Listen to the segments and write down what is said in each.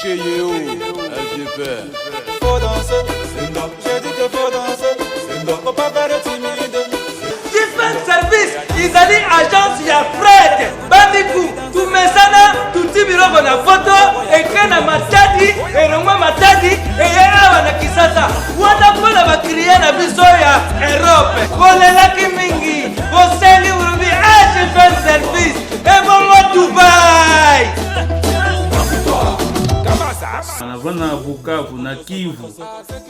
Tcheyeo, SGPR. Faut danser, j'ai dit que faut danser, faut pas faire timide. Different Service ezali agence ya fret bandiku tumesana tuti biloko na poto eke na matadi elongwe matadi eye awa na kisasa wana mpo na bakliye na biso ya erope bolelaki mingi boseli ulubi agfm service ebongo dubai navanda na bukavu na kivu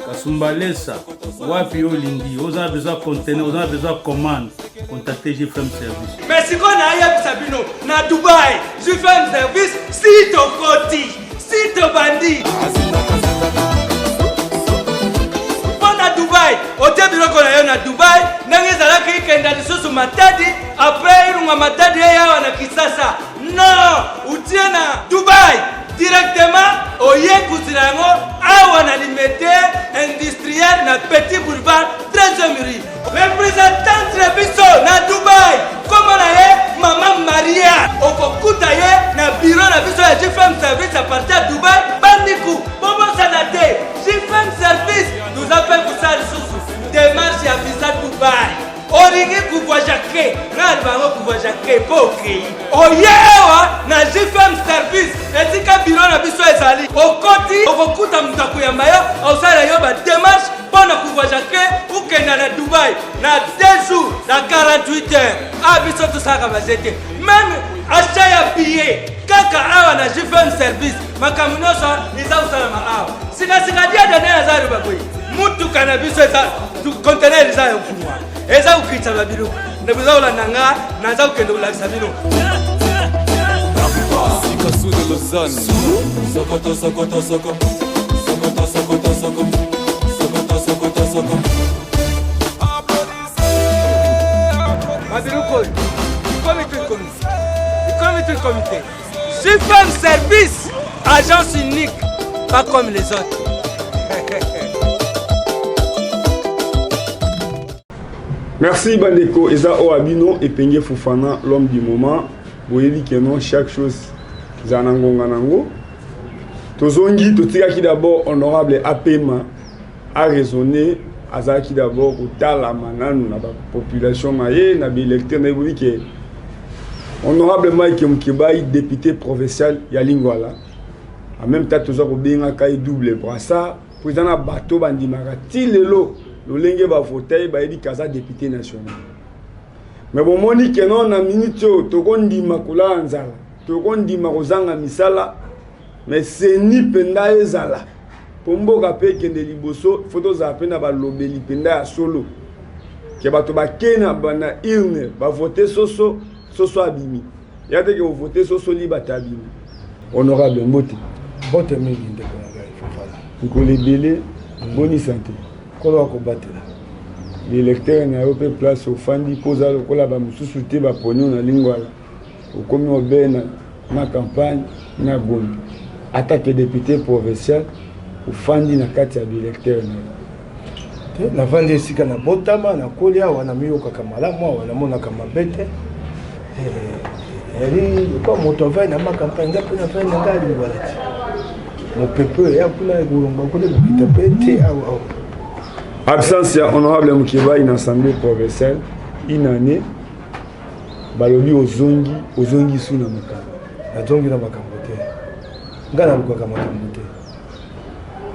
kasumbalesa wapi olingi oza na besoin conteneur oza na besoin commande contacte gfm service mais sikoyo nayebisa bino na dubai gfm service si tokoti si tobandi mpo na dubai otie biloko na yo na dubai ndenge ezalaki ikenda lisusu matadi apres ilunga matadi eyawa na kisasa non otie na dubai directement oye kozila yango awa na limete industriel na petit boulevard 13e rue representante na biso na dubai nkombo na ye mama maria okokuta ye na biro na biso ya gfm service a partir ya dubai bandiku bobosana te gfm service toza mpe kosala lisusu demarche ya visa dubai olingi kuvoyage nga aloba yango kuvoyage mpo okei oye awa na gfm service esika biro na biso ezali okoti okokuta moto akoyamba yo osala yo bademarche mpo na kuvoyage okenda na dubai na 2 jours na 48 heures a biso tosalaka baze te meme achat ya billet kaka awa na gfm service makambo nyonso eza kosalama awa sikasika diadane aza aloba boye mutuka na biso eza contener eza ya kofungwa eza kokitisa babiloko nde boza kolanda nga naza kokende kolakisa bino Sikasu de Lausanne. Sokoto, sokoto, soko. Sokoto, sokoto, soko. Sokoto, sokoto, soko. babiloko oyo ikomi to ikomi ikomi to ikomi te gfm service agence unique pas comme les autres Merci bandeko eza oyo abino epenge Fofana l'homme du moment boyebi que non chaque chose ezala na ngonga nango tozongi totikaki d'abord honorable apema a raisonner azalaki d'abord kotalama nanu na bapopulation na ye na baélecteur na ye boyebi ke honorable Mike Mukebayi député provincial ya Lingwala en même temps toza kobengaka ye double brassard mpo eza na bato bandimaka ti lelo lolenge bavota ye bayebi ke aza député national me bomoni ke non na minute oyo tokondima kolala nzala tokondima kozanga misala me seni mpenza ezala mpo mboka mpe ekende liboso fo tozala mpe na balobeli mpenza ya solo ke bato bakei na urne bavote soso soso abimi ya te ke ovote soso libata abimi honorable mbote mbote mingi ndeko na ngai Fofana mikolo ebele boni sante nkolo akobatela l'électeur na yo mpe place ofandi mpo oza lokola bamosusu te baponi na lingwala okomi obena na campagne na gombe atake député provincial ofandi na kati ya baélecteur na yo te navandi esika nabotama nakoli awa namiyokaka malamu awa namonaka mabe te yali lokola moto avandi na makampagne nga mpe navandi na ngai alingwala te mopepe oyo ya kuna ekolongwa kuna ekokita mpe te awa awa absence ya honorable Mukebayi na assemblée provinciale une année balobi ozongi ozongi su na makambo nazongi na makambo te ngai nalukaka makambo te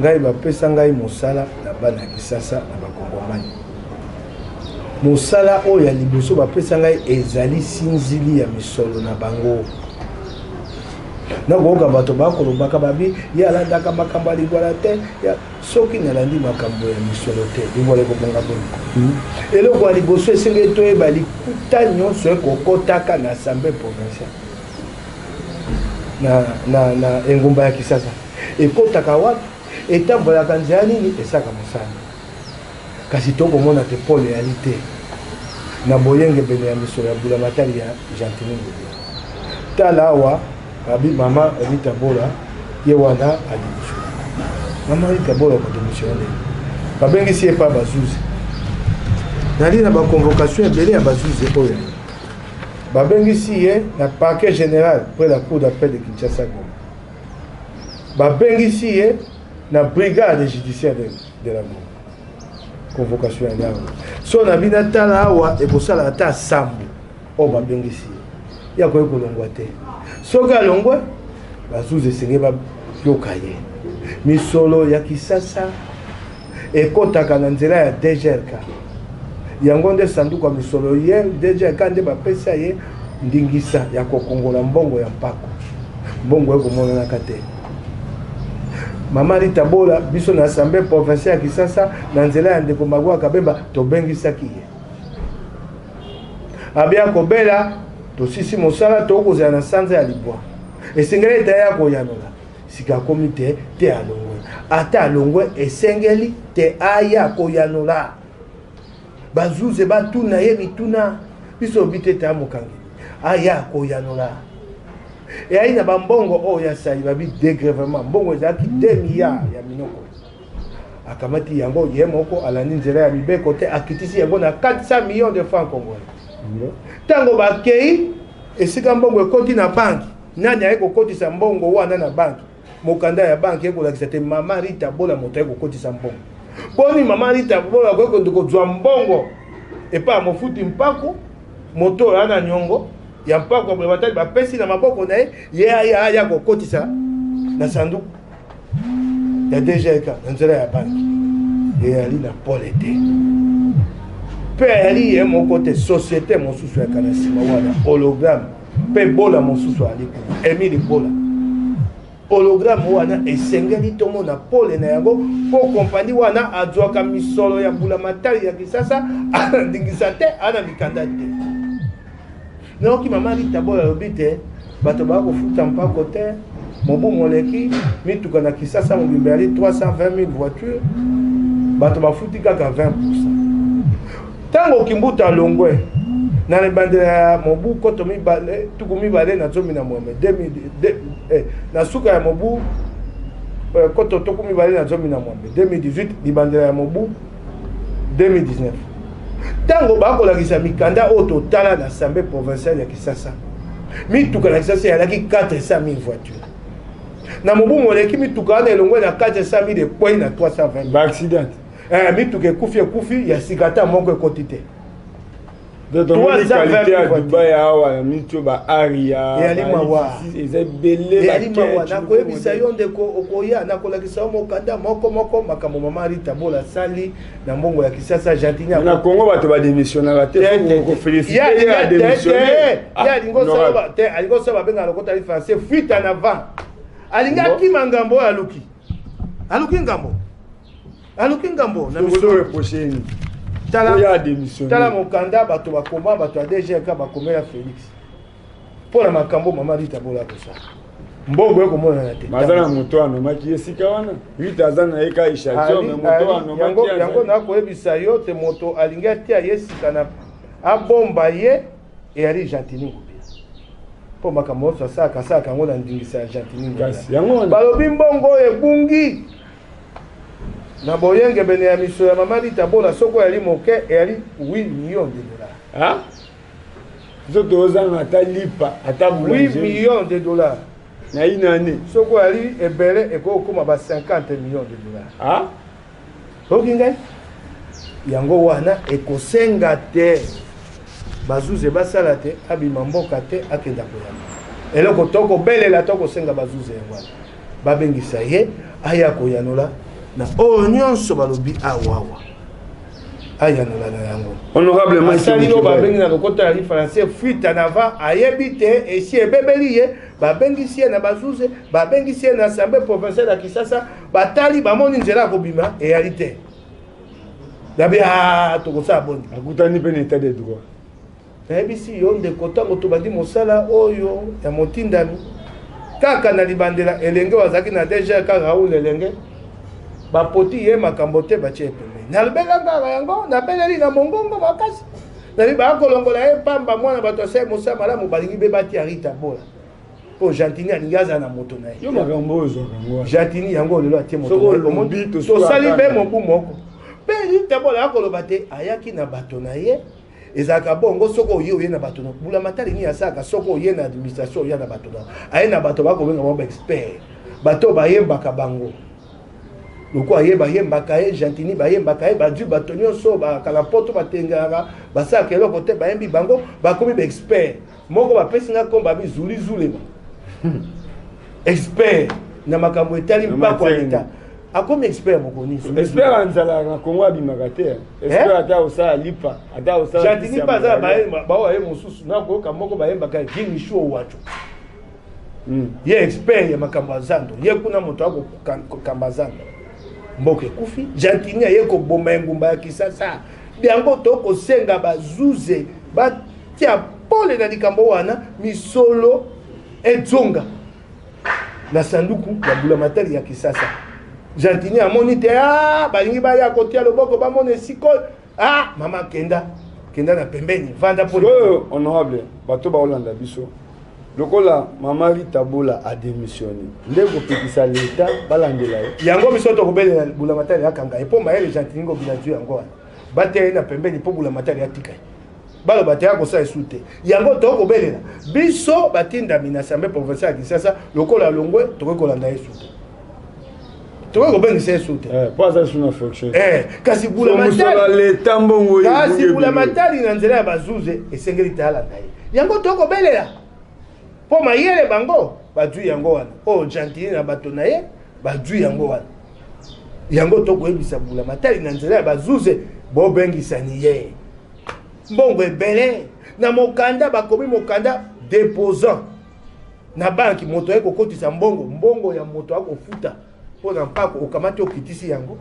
ngai bapesa ngai mosala na bana ya kisasa na bakongomani mosala oyo ya liboso bapesa ngai ezali sinzili ya misolo na bango nakoyoka bato bakolobaka babi ye alandaka makambo ya lingwala te soki nalandi makambo ya misolo te lingwala ekobonga boni hmm. eloko ya liboso esengeli toyeba likuta nyonso ekokotaka na assemblée provinciale na, na, na engumba ya kisasa ekotaka wapi etambolaka nzela nini esaka mosala kasi tokomona te pole eyali te na boyengebene ya misolo ya bulamatari ya Gentiny Ngobila. Tala awa abi mama Rita Bola ye wana ademissione. Mama Rita Bola akodemissione ndenge babengisi ye pa bazuzi. Nali na baconvocation ebele ya bazuzi oyo babengisi ye na parquet général près la cour d'appel de Kinshasa Goma. Babengisi ye na brigade judiciaire de la Gombe. Convocation ya awa. So na bino tala awa ekosala ata sambo oyo babengisi ye. Ye akoki kolongwa te. Soki alongwe, bazuzi esengeli bayoka ye. Misolo ya Kisasa ekotaka na nzela ya DGRK. Yango nde sanduku ya misolo ye DGRK nde bapesa ye ndingisa ya kokongola mbongo ya mpako. Mbongo ekomonanaka te. Mama Rita Bola, biso na Assemblée provinciale ya Kisasa na nzela ya ndeko Magua Kabemba tobengisaki ye. Abia kobela tosisi mosala tokozala na sanza ya libwa. Esengeli ete aya koyanola. Sika akomi te te alongwe. Ata alongwe esengeli te aya koyanola. Bazuze batuna ye mituna. Biso lobi te ete amokangeli. Aya koyanola. Eyai na bambongo oyo ya sali babi degrèvement. Mbongo ezalaki 2 milliards ya minoko. Akamati yango ye moko alandi nzela ya mibeko te, akitisi yango na 400 millions de francs congolais. Tango bakei esika mbongo ekoti na banki, nani aye kokotisa mbongo wana na banki? Mokanda ya banki ekolakisa te mama Rita Bola moto aye kokotisa mbongo. Boni mama Rita Bola akoki kozwa mbongo epai ya mofuti mpako, moto oyo ana nyongo ya mpako ya bulamatari bapesi na maboko na ye, ye aya aya kokotisa na sanduku ya DGK na nzela ya banki. Eyali na pole te mpe ayali ye moko te, société mosusu yaka na nsima wana hologramme mpe bola mosusu ali kuna Emile Bola. Hologramme wana esengeli tomona pole na yango mpo kompani wana azwaka misolo ya mbulamatari ya Kisasa ana ndingisa te, ana mikanda te. Nayoki mama Rita Bola alobi te bato baya kofuta mpako te, mobu moleki mituka na Kisasa mobimba yali 320 000 voitures, bato bafuti kaka 20%. Ntango Kimbuta alongwe na ebandela ya mobu koto mibale tuku mibale na zomi na mwambe, na suka ya mobu koto tuku mibale na zomi na mwambe 2018, libandela ya mobu 2019, ntango bakolakisa mikanda oyo totala na Assemblée provinciale ya Kisasa, mituka na Kisasa eyalaki 400 000 voitures. Na mobu moleki mituka wana elongwe na 400 000 ekwei na 320 Ba accident. Mituka ekufi ekufi ya sika ata moko ekoti te. Donc, tomoni qualité ya Dubai awa na mitu ba aria, Eyali ba mawa. ICC, eza ebele, Eyali ba mawa. ketch, Nakoyebisa moko yo ndeko, okoya nakolakisa yo mokanda moko moko makambo mama Rita Bola asali na mbongo ya Kisasa. Gentiny Na Congo bato badémissionnaka te. Te, te, te. Kofélicité Ya, ye ya, te, adémissionné. te. Ah, Ya, alingi osala honorable. te, alingi osala babengaka lokota ya français fuite en avant. Alingi Bon. akima ngambo oyo aluki. Aluki ngambo. Aluki ngambo na Tozo miso. reprocher nini? Tala, Oyo adémissionné. tala mokanda bato bakoma, bato ya DGK bakomela Félix mpo na makambo mama Rita Bola kosala. Mbongo ekomonana te. Baza na moto anomaki esika wana. Rita aza na ye ka échantillon, mais moto anomaki azali. Yango nakoyebisa yo te, moto alingi atia ye sika na abomba ye eyali Gentiny Ngobila. Mpo makambo nyonso asalaka, asalaka yango na ndingisa ya Gentiny Ngobila. Kasi, yango wana. Balobi mbongo oyo ebungi na boyengebene ya miso ya mama Rita Bola, soko eyali moke eyali 8 millions de dollars. Ah? Biso tozanga ata lipa, ata 8 boulangerie. millions de dollars. Na une année. Soko eyali ebele ekoki kokóma ba 50 millions de dollars. Ah? Oyoki ngai? Yango wana ekosenga te bazuze basala te, abima mboka te, akenda koyamba. Eloko tokobelela, tokosenga bazuze yango wana babengisa ye aya koyanola na oyo nyonso balobi awawa, ayanola na yango. Honorable Mike Asali oyo Mukebayi. babengi na lokota ya français fuite en avant, ayebi te esi ebebeli ye, babengisi ye na bazuze, babengisi ye na Assemblée provinciale ya Kisasa, batali bamoni nzela ya kobima eyali te. Nabi, ah, tokosala boni? Akutani mpe na état de droit. Nayebisi yo ndeko, ntango tobandi mosala oyo ya motindami, kaka na libandela elenge oyo azalaki na DGRK, Raoul Elenge, bapoti ye makambo te, batie ye pembeni. Nalobela kaka yango, nabeleli na mongongo makasi. Nabi bakolongola ye pamba, mwana bato asali mosala malamu, balingi be batia Rita Bola. Po Gentiny alingi azala na moto na ye. Yo makambo oyo ozwaka yango wana. Gentiny yango lelo atie moto Soki na ye. olobi, Omoni, tosuka tosali kaka. be mobu moko. Pe Rita Bola akoloba te, ayaki na bato na ye. Ezalaka bongo soki oye, oye na bato na bula matali nini asalaka soki oye na administration, oya na bato na aye na bato bakobenga bango ba expert. Bato bayembaka bango lokola ye bayembaka ye Gentini, bayembaka ye badu, bato nyonso bakala poto batengelaka, basalaka eloko te, bayembi bango bakomi baexpert. Moko bapesi nga komba abi Zuli Zulema, expert na makambo etali mpako ya leta, akomi expert mokoni. Expert ya nzala na Kongo abimaka te. Expert ata osala lipa, ata osala Gentini mpe aza baoyo aye mosusu nakoyoka moko bayembaka Gimishu Owacho. Ye expert ya makambo ya zando, ye kuna moto akokamba zando. Mboka ekufi, Gentini aye koboma engumba ya Kisasa. Yango tokosenga bazuze batia pole na likambo wana, misolo ezonga na sanduku ya bulamatari ya Kisasa. Gentini amoni te, ah, balingi baya kotia loboko, bamona esika. Ah, mama, kenda kenda na pembeni, vanda po oyo. Honorable, bato baolanda biso, lokola mama Rita Bola adémissionné nde kopekisa leta balandela ye? Yango biso tokobelela bulamatari akanga ye, mpo mayele Gentini Ngobila zwi yango wana, bateya ye na pembeni mpo bulamatari atika ye, baloba te akosala esu te. Yango tokobelela biso batindami na assemblée provinciale ya Kinshasa, lokola longwe, tokoki kolanda ye su te, tokoki kobengisa ye su te. Po aza su na fonction. Kasi leta mbongo. Kasi bulamatari na nzela ya bazuze esengeli te alanda ye. Yango tokobelela mpo mayele bango bazwi yango wana, oyo Gentini na bato na ye bazwi yango wana. Yango tokoyebisa bulamatari na nzela ya bazuze, bobengisani ye. Mbongo ebele na mokanda, bakomi mokanda déposant na banki, moto aye kokotisa mbongo, mbongo ya moto akofuta mpo na mpako, okamati okitisi yango.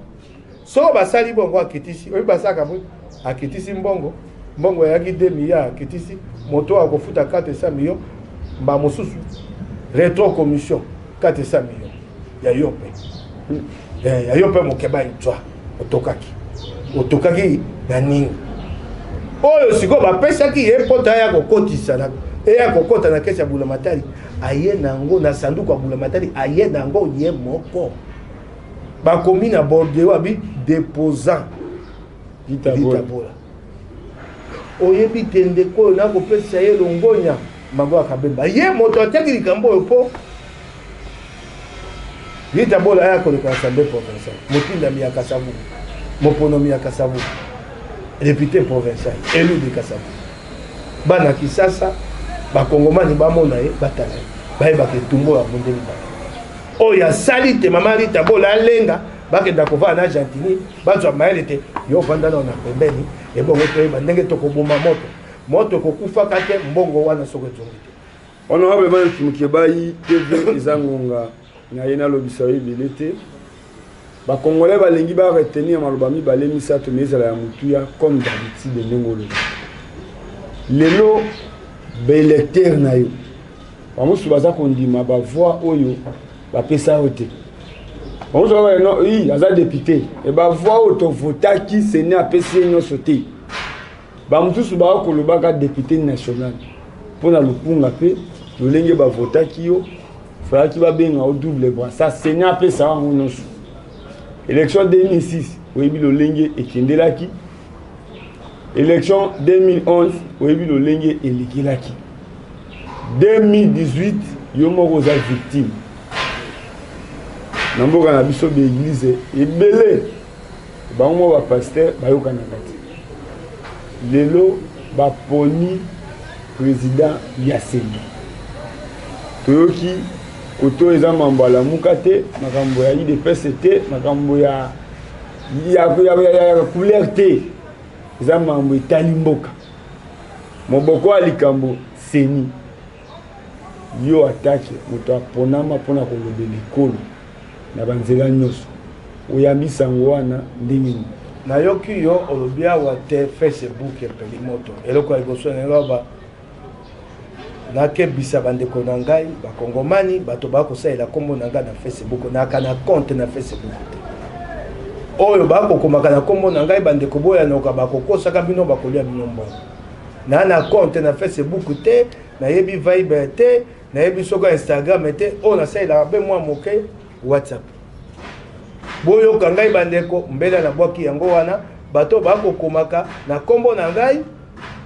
Soko basali bongo, akitisi oyo basalaka boye, akitisi mbongo, mbongo eyaki 2 milliards, akitisi, moto oyo akofuta 400 millions, mba mosusu retro commission 400 millions ya yo mpe, ya yo mpe mokeba zwa. Otokaki, otokaki na nini? Oyo sikoyo bapesaki ye mpo aya kokotisa na eya kokota na kesi ya bulamatari, aye nango na sanduku ya bulamatari, aye nango ye moko. Bakomi na bordereau abi déposant Rita Bola. Oyebi te, ndeko oyo nakopesa ye longonya, Mago Akabemba, ye moto atiaki likambo oyo mpo Rita Bola aya koleka assemblée provinciale, motindami ya Kasavubu, moponomi ya Kasavubu, député provincial élu de Kasavubu. Bana Kisasa, bakongomani bamona ye, batala ye, bayebaka etumbu oyo abundeli bango, oyo asali te mama Rita Bola alenga, bakenda kovanda na Gentini, bazwa mayele te. Yo vanda nao na pembeni, ebongo toyeba ndenge tokoboma moto. Moto ekokufaka te, mbongo wana soko ezongi te. Honorable Mike Mukebayi TV, eza ngonga na ye nalobisa yo ebele te. Bakongolais balingi baretenir maloba mibale misato, me ezala ya motuya. Comme d'habitude, ndenge oloba, lelo baélecteur na yo bamosusu baza kondima bavoix oyo bapesa yo te. Bamosusu baba no i aza député e bavoix oyo tovotaki, CENI apesi ye nyonso te. Bamosusu baka kolobaka député national mpo na lukunga mpe lolenge bavotaki yo, falaki babenga yo double brassard. CENI apesa yango nyonso. Élection 2006, oyebi lolenge ekendelaki. Élection 2011, oyebi lolenge elekelaki. 2018, yo moko oza victime. Na mboka na biso, baéglise ebele, bango moko bapasteur bayokanaka te. Lelo baponi président ya CENI, toyoki koto eza mambo ya Lamuka te, makambo ya UDPS te, makambo ya couleur te, eza mambo etali mboka. Moboko ya likambo, CENI. Yo atake moto aponama mpona kolobela ekolo na banzela nyonso, oyambi sango wana ndenge nini? Nayoki yo olobi awa te Facebook epeli moto. Eloko ya liboso na eloba, nakebisa bandeko na ngai bakongomani, bato bakosalela nkombo na ngai na Facebook. Naka na compte na Facebook te. Oyo bakokomaka na nkombo na ngai, bandeko, boyanoka, bakokosaka bino, bakolia bino mbongo. Na compte na Facebook te, nayebi Viber te, nayebi soko Instagram te. Oyo nasalelaka mpe mwa moke, WhatsApp. Boyoka ngai bandeko, mbela nabwaki yango wana. Bato bakokomaka na nkombo na ngai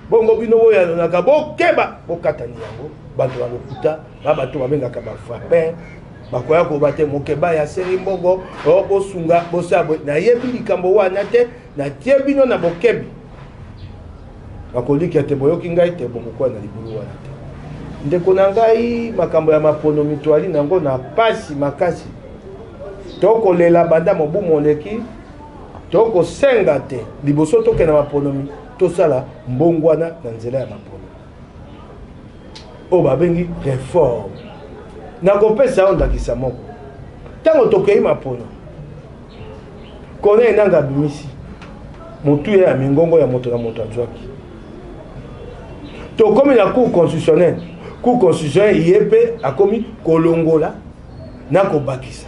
bongo, bino boyanonaka, bokeba, bokatani yango. Bato ya lokuta, ba bato babengaka bafrappeur. Bakoya koloba te Mukebayi asengi mbongo, oh bosunga, bosala boye. Nayebi likambo wana te, natie bino na bokebi. Nakolikia te boyoki ngai te bokokwea na libulu wana te. Ndeko na ngai, makambo ya maponomi toali na yango na pasi makasi. Tokolela banda mobu moleki, tokosenga te liboso tokenda maponomi tosala mbongwana na nzela ya maponomi oyo babengi reforme. Nakopesa yo ndakisa moko. Ntango tokei mapono, Corneille Nangaa abimisi motuya ya mingongo ya moto na moto azwaki. Tokomi na cour constitutionnelle. Cour constitutionnelle ye mpe akomi kolongola na kobakisa.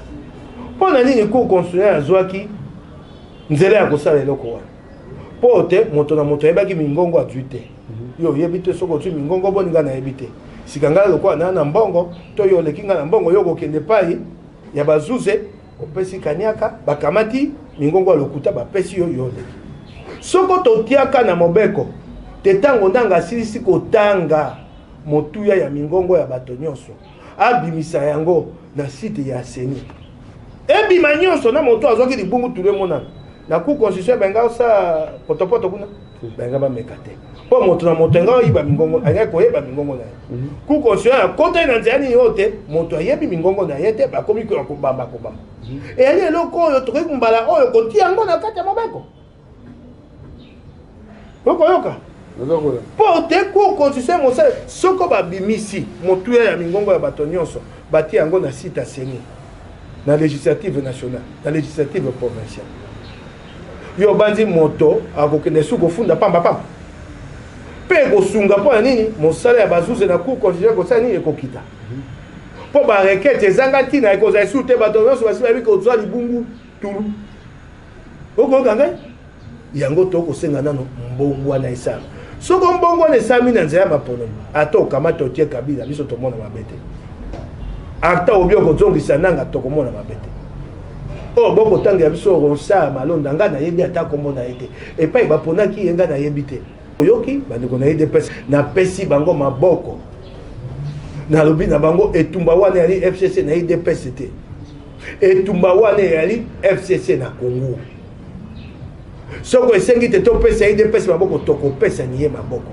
Mpo na nini cour constitutionnelle azwaki nzela ya kosala eloko wana? Mpo te moto na moto ayebaki mingongo azwi te. Yo oyebi te soki ozwi mingongo boni, ngai nayebi te. Sika ngai lokola naa na mbongo to yo oleki ngai na mbongo, yo okokende epai ya bazuze opesi kaniaka, bakamati mingongo ya lokuta bapesi yo, yo oleki. Soko totiaka na mobeko te ntango Nanga asilisi kotanga motuya ya mingongo ya bato nyonso, abimisa yango na site ya CENI, ebima nyonso na moto azwaki libungu tulu emonana na cour constitutionnelle. Balinga osala potopoto kuna, balinga bameka te mpo moto na moto alinga oyiba mingongo, alingaki koyeba mingongo na ye. Cour constitutionnelle akotaki na nzela nini oyo te moto ayebi mingongo na ye te, bakomi kobamba kobamba. Eyali eloko oyo tokoki mbala oyo kotia yango na kati ya mobeko. Okoyoka mpo te cour constitutionnelle mosala soko babimisi motuya ya mingongo ya bato nyonso, batie yango na site ya CENI, na législative nationale, na législative provinciale. Yo obanzi moto akokende su kofunda pamba pamba? Mpe ekosunga mpo na nini? Mosala ya bazuze na cour constitutionnelle kosala nini? Ekokita, mpo barequête ezanga ntina ekozala esu te. Bato nyonso basi bayebi kozwa libungu tulu. Okoyoka ngai yango, tokosenga nano mbongwana esala. Soko mbongwana esalami na nzela ya maponomi, ata okamata otie Kabila, biso tomona mabe te. Ata obi okozongisa Nanga, tokomona mabe te. Oyo bokotangela biso Ronsard Malonda, ngai nayebi ata kombo na ye te. Epai baponaki ye, ngai nayebi te. Oyoki bandeko na UDPS, napesi bango maboko, nalobi na bango etumba wana eyali FCC na UDPS te, etumba wana eyali FCC na Congo. Soko esengi te topesa UDPS maboko, tokopesa niye maboko,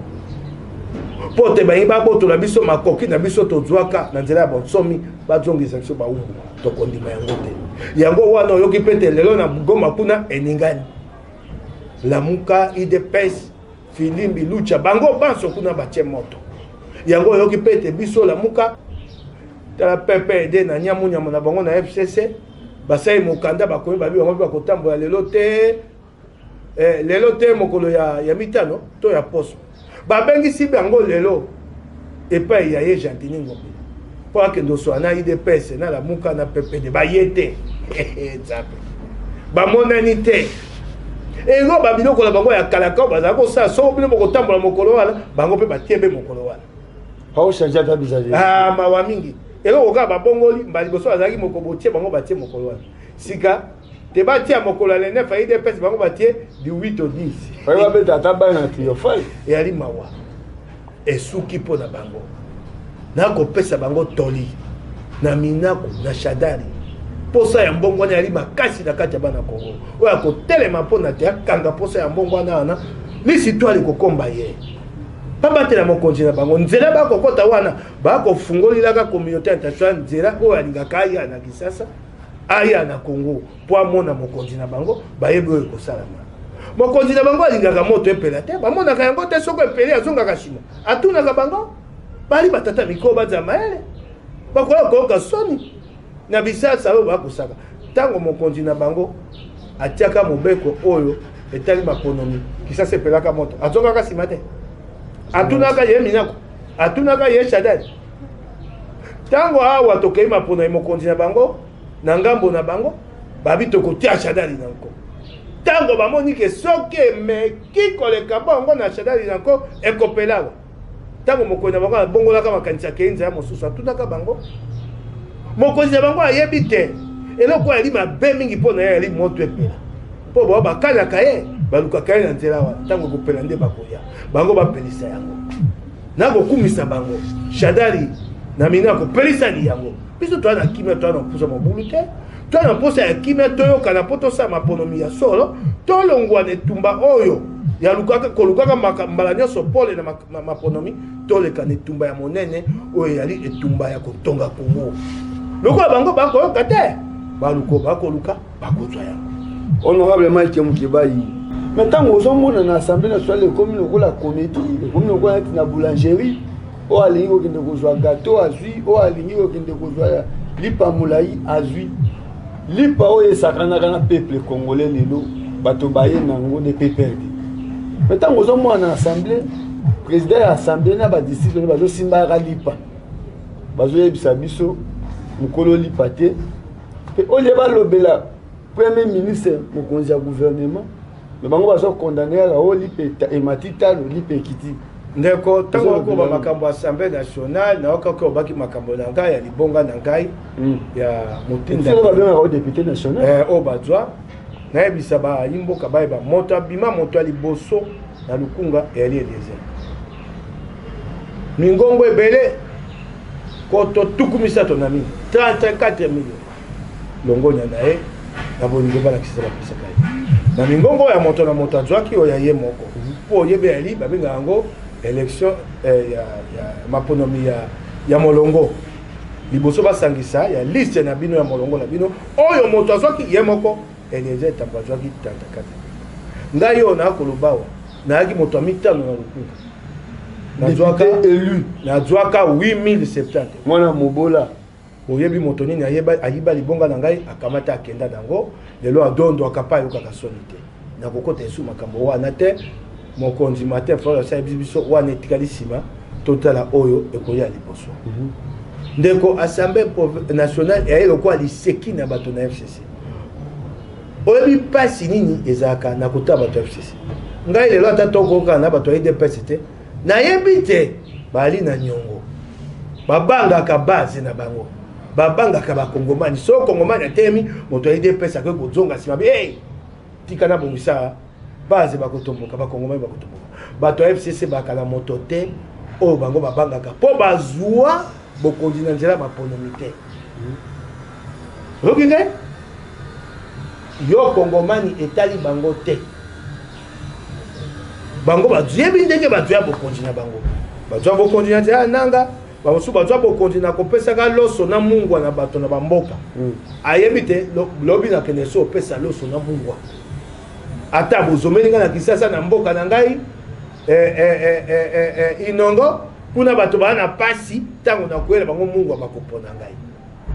mpo te balingi babotola biso makoki na biso tozwaka na nzela ya bonsomi, bazongisa biso bawumbu, tokondima yango te. Yango wana oyoki mpe te lelo na Goma kuna eningani, Lamuka, UDPS, Filimbi, Lucha, bango banso kuna batie moto. Yango oyoki mpe te biso Lamuka, tala PPD na nyamunyamu na bango na FCC basali mokanda, bakomi babi bango mpe bakotambola lelo te, lelo te, mokolo ya mitano to ya poso. Babengisi bango lelo epai ya ye Gentiny Ngobila mpo akende oswala na UDPS na Lamuka na PPD. Baye te, Nzambe, bamonani te. Elo babiloko na bango ya kalaka bazala kosala, soko bino bokotambola mokolo wana, bango mpe batie mpe mokolo wana. Baochange ata bizaleli. Ah, mawa mingi. Eloko kaka babongoli, mbala liboso bazalaki moko botie, bango batie mokolo wana. Sika te batia mokolo ya le 9 ya UDPS, bango batie du 8 au 10. Baye babeta ata bana na triomphal. Eyali mawa esuki mpo na bango. Nakopesa bango toli na Minaku na Shadari. Posa ya mbongo wana eyali makasi na kati ya bana Kongo. Oyo akotelema mpo na te akanga posa ya mbongo wana wana, lisitwale ekokomba ye. Babatela mokonzi na bango nzela bakokɔta wana, bakofungolilaka communauté internationale nzela oyo alingaka aya na Kinshasa, aya na Congo mpo amona mokonzi na bango. Bayebi oyo ekosalama. Mokonzi na bango alingaka moto epela te, bamonaka yango te. Soko epeli, azongaka nsima, atunaka bango. Bali batata mikolo, bazala mayele, bakoya koyoka soni na bisasa oyo bakosaka. Ntango mokonzi na bango atiaka mobeko oyo etali maponomi, Kisasa epelaka moto, azongaka nsima te, atunaka ye Minako, atunaka ye Shadari. Ntango awa tokei maponomi, mokonzi na bango na ngambo na bango babi tokotia Shadari na nko. Ntango bamoni ke soki emeki koleka bongo na Shadari na nko, ekopelawa. Ntango mokonzi na bango abongolaka makanisi, akei nzela mosusu, atunaka bango? Mokonzi na bango ayebi te eloko oyo ali mabe mingi mpo na ye ali moto epela, mpo bao bakanaka ye, balukaka ye na nzela wana. Ntango ekopela nde bakoya bango bapelisa yango. Nakokumisa bango Shadari. Na Minaku pelisani yango. Biso toza na kimia, toza na mposa mobulu te, toza na mposa ya kimia, toyokana mpo tosala maponomi ya solo, tolongwa na etumba oyo ya lukaka, kolukaka mbala nyonso pole na maponomi, toleka na etumba ya monene oyo eyali etumba ya kotonga Kongo. Lokola bango bakoyoka te, baluko bakoluka bakozwa yango. Honorable Mike Mukebayi, mais ntango ozomona na Assemblée nationale ekomi lokola comédie, ekomi lokola neti na boulangerie, oyo alingi kokende kozwa gateau azwi, oyo alingi kokende kozwa lipa molai azwi. Lipa oyo esakanaka na peuple congolais lelo bato baye nango nde PPRD. Mais ntango ozomona na assemblée, président ya assemblée na badisciple bazosimbaka lipa, bazoyebisa biso mokolo lipa te, mpe olie balobela premier ministre mokonzi ya gouvernement, mais bango bazo condamner kaka oyo lipa emati talo, lipa ekiti. Ndeko, ntango okoba makambo ya assemblée nationale, naokaki obaki makambo na ngai ya libonga na ngai ya motinda. Babengaka o député national. Oyo bazwa, nayebisa bayimboka bayeba moto abima moto ya liboso na Lukunga eyali Eliezer. Mingongo ebele koto 34, 34 millions. Longonya na ye na bolingo balakisa bapesaka ye na mingongo ya moto na moto azwaki oyo ya ye moko. Mpo oyebi yali babengaka yango élection ya maponomi ya molongo. Liboso basangisa ya liste na bino ya molongo na bino oyo moto azwaki ye moko, Eliezer Tambo azwaki 34. Ngai oyo nakoloba awa, nayaki moto ya mitano na Lukunga. Nazwaka élu. Nazwaka 8070. Mwana mobola. Oyebi moto nini ayiba libonga na ngai, akamata akenda nango, lelo adondo akapa ayokaka soni te. Nakokota esu makambo wana te. Mokonzi Martin Fayulu asali biso wana etikali nsima, totala oyo ekoya liboso. Ndeko, Assemblée nationale eyayi lokola liseki na bato na FCC. Oyebi mpasi nini ezalaka na kotala bato ya FCC? Ngai lelo ata tokoka na bato ya UDPS te, nayebi te bali na nyongo, babangaka base na bango, babangaka bakongomani. So kongomani atemi moto ya UDPS akoki kozonga nsima, hey, tika nabongisa base, bakotomboka, bakongomani bakotomboka. Bato ya FCC bakala moto te oyo bango babangaka mpo bazwa bokonzi na nzela maponomi te. Oyoki ngai? Yo kongomani etali bango te. Bango bayebi ndenge bazwa bokonzi na bango. Bazwa bokonzi na nzela ya nanga, bamosusu bazwa bokonzi na kopesaka loso na mungwa na bato na bamboka. Ayebi te lobi nakende so opesa loso na mungwa. Ata bozomeli ngai na Kisasa na mboka na ngai Inongo, kuna bato baa na pasi, ntango nakoyela bango mungwa bakopona ngai.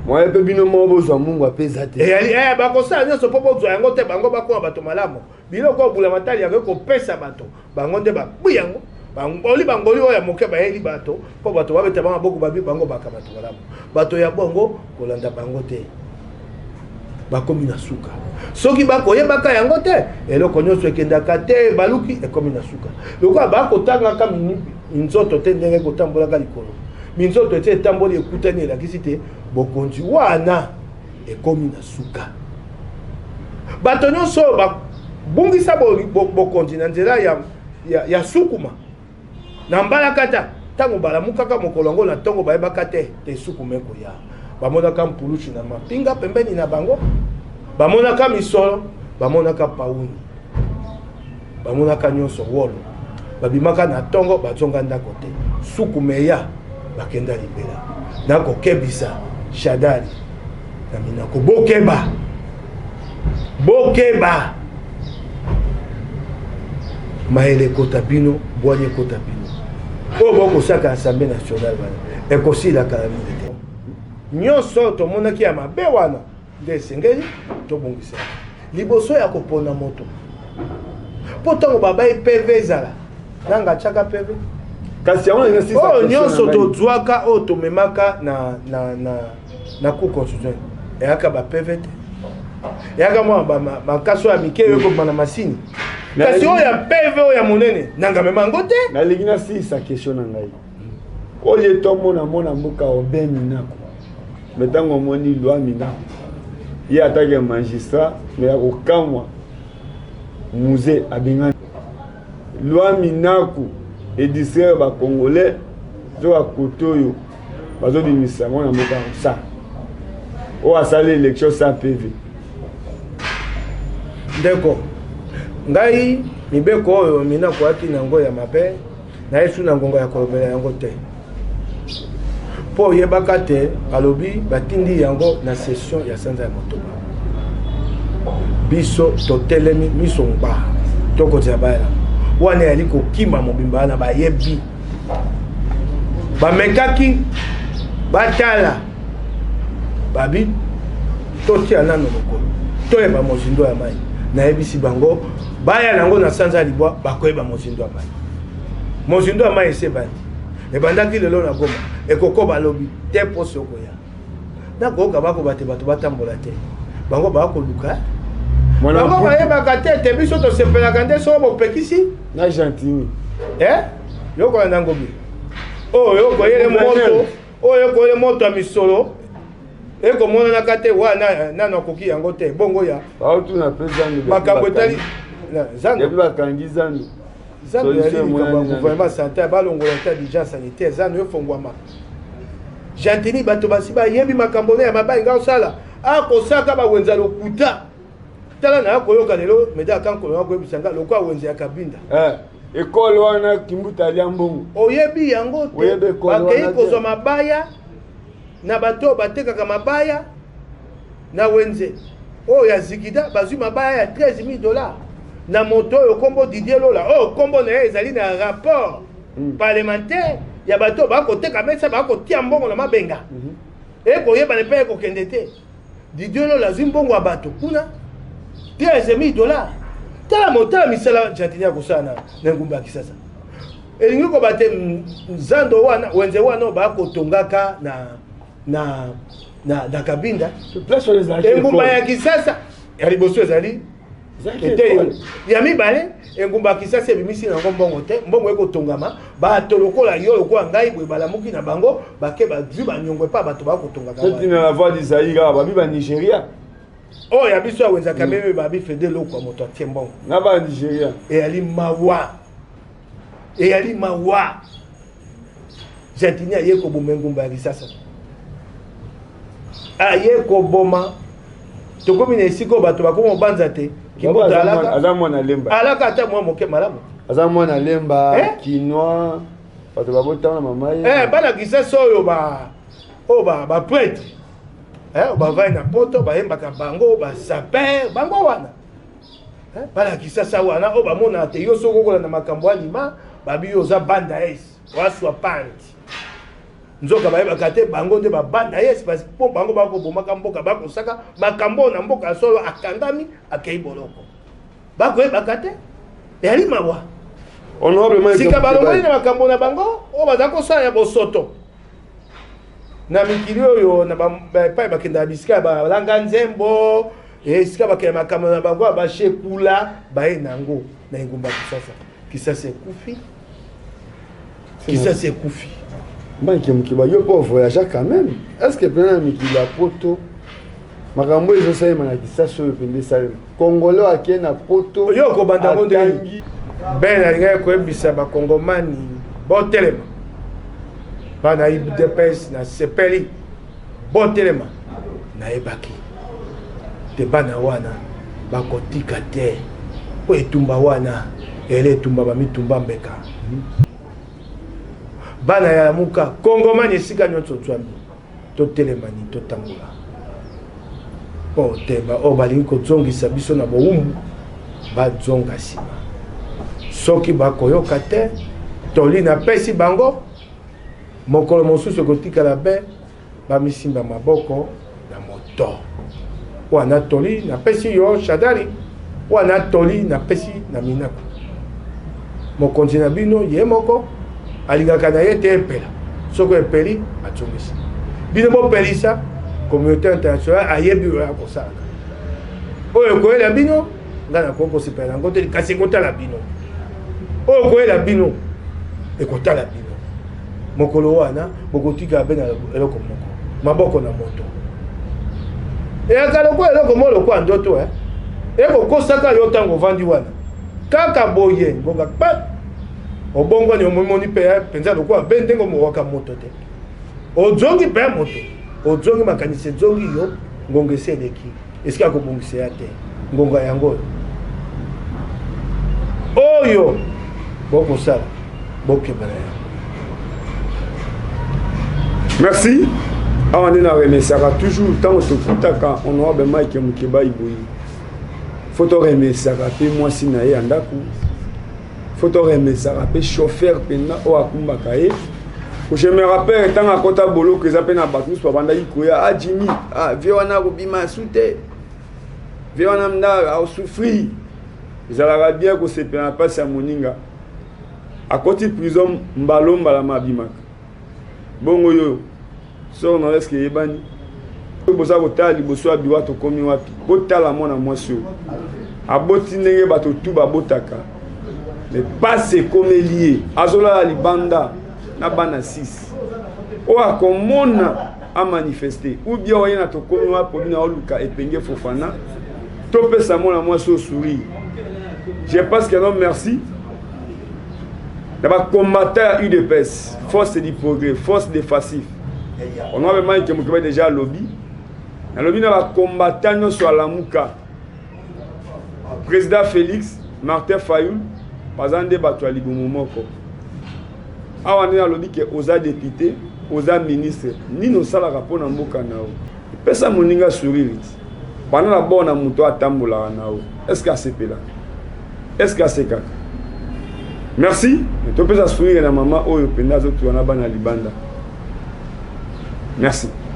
Moye mpe bino moko bozwa mungwa mpe eza te. Eyali bakosala nyonso mpo bozwa yango te, bango bakoma bato malamu. Biloko oyo bulamatali yango ekopesa bato, bango nde bakwi yango. Bangoli bangoli oyo ya moke bayeli bato mpo bato babeta bango maboko, babi bango baka bato malamu. Bato ya bongo kolanda bango te, bakomi na suka. Soki bakoyebaka yango te, eloko nyonso ekendaka te, baluki ekomi na suka. Lokola bakotangaka minzoto te ndenge ekotambolaka likolo, minzoto ete etamboli ekutani, elakisi te bokonzi wana ekomi na suka. Bato nyonso oyo babungisa bokonzi na nzela ya sukuma na mbalakata, ntango balamukaka mokolo yango na ntongo bayebaka te te sukuma ekoya. Bamonaka mpulusu na mapinga pembeni na bango, bamonaka misolo, bamonaka pauni, bamonaka nyonso wolo. Babimaka na ntongo bazonga ndako te, sukuma eya bakenda libela. Nakokebisa Shadary na minako, bokeba, bokeba, mayele ekota bino, bwanya ekota bino. Oyo bokosaka Assemblée nationale wana ekosila kala mingi te. Nyonso oyo tomonaki ya mabe wana nde esengeli tobongisa liboso ya kopona moto. Mpo ntango babai PV ezala nanga atiaka PV, kasi yango oyo nyonso tozwaka oyo tomemaka na cour constitutionnelle eyaka ba PV te, eyaka mwa makaso ya mike oyo ekobima na masini, kasi oyo ya PV oyo ya monene nanga mema yango te. Nalingi nasilisa question na ngai oyo tomona mona mboka Aubin Minaku, mais ntango omoni loi Minaku ye atake magistrat, mais ya kokamwa musée abengani loi Minaku edistraire bacongolais zoka kote oyo. Bazobimisa mwana mboka sa oyo asali élection sans PV. Ndeko ngai, mibeko oyo Minaku ayaki na yango ya mabe, naye su na ngonga ya kolobela yango te, mpo oyebaka te balobi batindi yango na session ya sanza ya motoba. Biso totelemi miso ngba, tokozela bayala wana eyali kokima mobimba wana. Bayebi bamekaki batala, babi totia nano lokolo toyeba mozindo ya mai. Nayebisi bango baya nango na sanza ya libwa, bakoyeba mozindo ya mai. Mozindo ya mai esi ebandi, ebandaki lelo na Goma, ekokoba lobi te. Poso okoya nakoyoka bakoba te, bato batambola te, bango bakoluka bango bayebaka te te biso tosepelaka nde soko bopekisi na Gentini. Eh? Yokolanda ngobi oyo okoyele moto, oyo okoyele moto ya misolo ekomonanaka te wana nano akoki yango te. Bongo ya baotuna mpe zandu. Makambo etali zando, bakangi zandu. Zando ezali likambo ya gouvernement central, balongola état d'urgence sanitaire, zando efongwama. Gentini, bato basi bayebi makambo ne ya mabai nga osala akosaka bawenza lokuta. Tala na koyoka lelo meda akankolo na koyebisa nga lokola wenze ya Kabinda. Eh, ekole wana Kimbuta alia mbongo. Oyebi yango te, bakei kozwa mabaya na bato oyo batekaka mabaya na wenze oyo ya Zikida, bazwi mabaya ya 13 000 $ na moto oyo nkombo Didier Lola, oyo nkombo na ye ezali na rapport parlementaire ya bato oyo bakoteka mesa, bakotia mbongo na mabenga. Ekoyebana mpe ekokende te. Didier Lola azwi mbongo ya bato kuna, 13 000 $. Tala motala misala Gentini akosala na engumba ya Kisasa. Elingi koba te zando wana, wenze wana oyo bakotongaka na Kabinda. Engumba ya Kisasa ya liboso ezali ete ya mibale, engumba ya Kisasa ebimisi nango mbongo te. Mbongo ekotongama, bato lokola yo, lokola ngai boye, balamuki na bango, bake bazwi banyongo epa bato bakotongaka. Na La Voix du Zaïre, babi ba Nigeria. Oyo ya biso ya wenza Kameme, babi fede lokwa moto atie mbongo. Na ba Nigeria. Eyali mawa, eyali mawa. Gentini aye koboma engumba ya Kisasa, aye koboma. Tokomi na esika oyo bato bakoma kobanza te. Aza mwana Lemba. Alaka ata mwa moke malamu. Aza mwana Lemba. Eh? Kinois, bato babotama na mama ye. Eh, bana Kisasa oyo ba oyo baprêtre eh, bavai na poto, bayembaka bango basaper bango wana. Eh, bana Kisasa wana oyo bamonaka te yo soki okolanda makambo alima, babi yo oza banda es waswa panti. Nzoka bayebaka te, bango nde babanda yes, mpo bango bakobomaka mboka, bakosaka makambo oyo na mboka ya solo. Akangami, akei boloko, bakoyebaka te. Eyali mawa. Sika balongoli na makambo na bango oyo baza kosala ya bosoto na mikili oyo na epai bakendaka, bisika ya balanga nzembo, esika bakenda makambo na bango ya bashekula, baye nango na engumba Kisasa. Kisasa ekufi, Kisasa ekufi. Mike Mukeba, yo mpo voyage quand même, est ce que mpena na mikili ya poto makambo oyo ezosalema na Kisasa oyo mpenza esalema, Congolais akei na poto? Yo kobanda ngo ndenge ben alingaki koyebisa Bakongomani botelema, bana UDPS nasepeli, botelema. Nayebaki te bana wana bakotika te, mpo etumba wana ele etumba bamitumba mbeka. Bana ya Lamuka, Kongomani esika nyonso ozwami, totelemani, totambola, mpo te baoyo balingi kozongisa biso na bowumbu bazonga nsima. Soki bakoyoka te toli napesi bango, mokolo mosusu ekotikala be bamisimba maboko na moto wana. Toli napesi yo Shadari wana, toli napesi na Minaku, mokonzi na bino ye moko alingaka na ye te epela. Soki epeli, atongisi bino, bopelisa. Communauté internationale ayebi oyo akosalaka. Oyo ekoyela bino, ngai nakoki kosepela yango te, kasi ekotala bino. Oyo ekoyela bino, ekotala bino. Mokolo wana bokotikala mpe na eloko moko, maboko na moto. Eyaka lokola eloko moko lokola ndoto, eh? Ekokosaka yo ntango ovandi wana kaka boye, ngonga kpa obongwani, omomoni mpe mpenza lokola be ndenge omokaka moto te. Ozongi mpe moto, ozongi makanisi ezongi yo, ngonga esi eleki, esika kobongisa ya te, ngonga yango oyo oyo bokosala, bokeba na yango. Merci. Awa nde na remerciaka toujours ntango tokutaka honorable Mike Mukebayi boye, fo toremerciaka mpe mwasi na ye ya ndako, fo toremerciaka mpe chauffeur mpenza oyo akumbaka ye. Je me rappelle ntango akota boloko, eza mpe na bato mosusu babandaki koya: "Ah Jimmy, ah vie wana akobima su te, vie wana nda asouffrir." Ezalaka bien kosepela na mpasi ya moninga. Akoti prison mbalo mbala, mabimaka bongo. Yo sort na eske eyebani? Boza kotala liboso ya biwa, tokomi wapi? Botala mwana mwasi oyo aboti ndenge bato tu babotaka, mais pasi ekomeli ye, azolala libanda na bana 6. Oyo akomona amanifeste ou bien oye na tokomi wapi, obina oluka Epenge Fofana, topesa mwana mwasi oyo sourire. Je pense que non. Merci na bacombattant ya UDPS, force du progrès, force de facif. Honorable Mike Mukeba déjà alobi, nalobi na bacombattant nyonso alamuka, président Félix, Martin Fayulu baza nde bato ya libumu moko. Awa nde nalobi ke oza député, oza ministre, nini osalaka mpo na mboka na yo? Epesa moninga sourire ti banda na bona moto atambolaka na yo, est ce que asepelaka? Est ce que asekaka? Merci. Topesa sourire na mama oyo mpenza azotura na bana libanda. Merci.